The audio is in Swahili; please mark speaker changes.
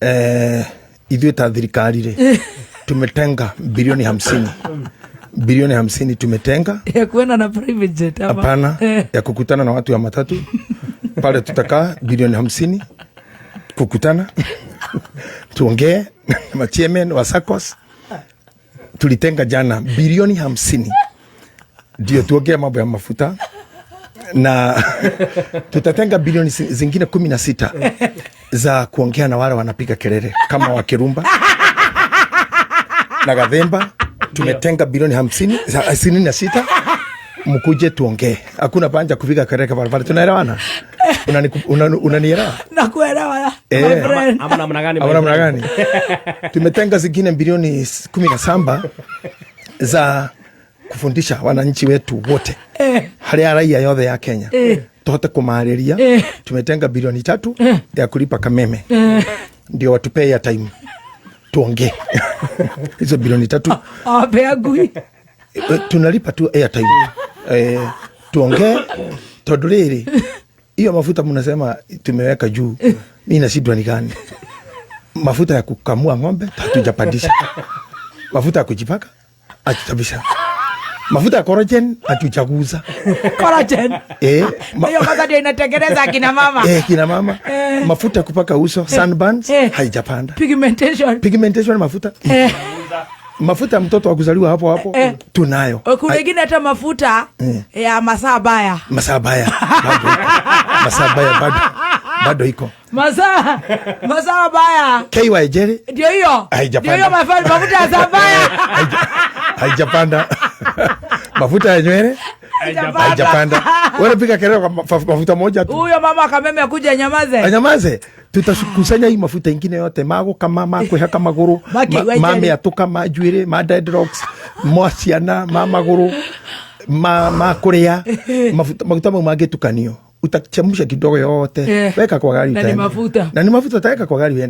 Speaker 1: Ithuĩ ta thirikari rĩ, tumetenga bilioni 50, bilioni 50 tumetenga.
Speaker 2: Ya kuenda na private jet ama?
Speaker 1: Hapana, ya kukutana na watu ya matatu pale. Tutakaa bilioni 50 kukutana tuongee na machairman wa SACCOS. Tulitenga jana bilioni 50 ndio tuongee mambo ya mafuta, na tutatenga bilioni zingine 16 za kuongea na wale wanapiga kelele kama Wakirumba na Gathemba. Tumetenga bilioni 50 26, mkuje tuongee. Hakuna panja kupiga kelele barabara. Tunaelewana? Unanielewa?
Speaker 2: Nakuelewa, my friend.
Speaker 3: Ama namna gani, my
Speaker 1: Ama namna
Speaker 3: friend?
Speaker 1: gani? Tumetenga zingine bilioni 17 za kufundisha wananchi wetu wote, harĩa raia yothe ya Kenya, tuhote kumarĩria. Tumetenga bilioni 3 ya kulipa Kameme ndio watupee ya time tuongee. Hizo bilioni 3
Speaker 2: Awapea ngui.
Speaker 1: Tunalipa tu airtime, tuongee, tondu rĩrĩ, hiyo mafuta mnasema tumeweka juu, mi nashindwa ni gani. Mafuta ya kukamua ng'ombe hatujapandisha, mafuta ya kujipaka hatujapandisha, mafuta ya collagen hatujaguza.
Speaker 2: Collagen.
Speaker 1: Eh.
Speaker 2: Hiyo kwanza ndio inatengeneza akina mama.
Speaker 1: Eh, kina mama, mafuta ya kupaka uso, sunburns, haijapanda.
Speaker 2: Pigmentation.
Speaker 1: Pigmentation mafuta, mafuta ya mtoto wa kuzaliwa hapo hapo, tunayo.
Speaker 2: Kuna ingine hata mafuta ya masaa baya.
Speaker 1: Masaa baya bado iko. Masaa baya bado iko.
Speaker 2: Masaa baya.
Speaker 1: KY jelly.
Speaker 2: Ndio hiyo.
Speaker 1: Haijapanda.
Speaker 2: Ndio hiyo, my friend, mafuta ya saa baya.
Speaker 1: Haijapanda. Mafuta ya nywele
Speaker 2: Haijapanda.
Speaker 1: haijapanda. Wewe piga kelele kwa mafuta moja tu.
Speaker 2: Huyo mama Kameme akuja nyamaze.
Speaker 1: Anyamaze. Tutakusanya hii mafuta ingine yote magukama, makwihaka maguru,
Speaker 2: Ma KY
Speaker 1: ma
Speaker 2: jelly.
Speaker 1: mĩatũka, ma njuĩrĩ, ma dreadlocks, ma ciana, ma magũrũ, ma kũrĩa mafuta, maguta mau mangĩtukanio, utachemsha kidogo yote,
Speaker 2: Eh.
Speaker 1: weka kwa gari
Speaker 2: Na ni
Speaker 1: utaenda.
Speaker 2: mafuta.
Speaker 1: Na ni mafuta, utaweka kwa gari uende.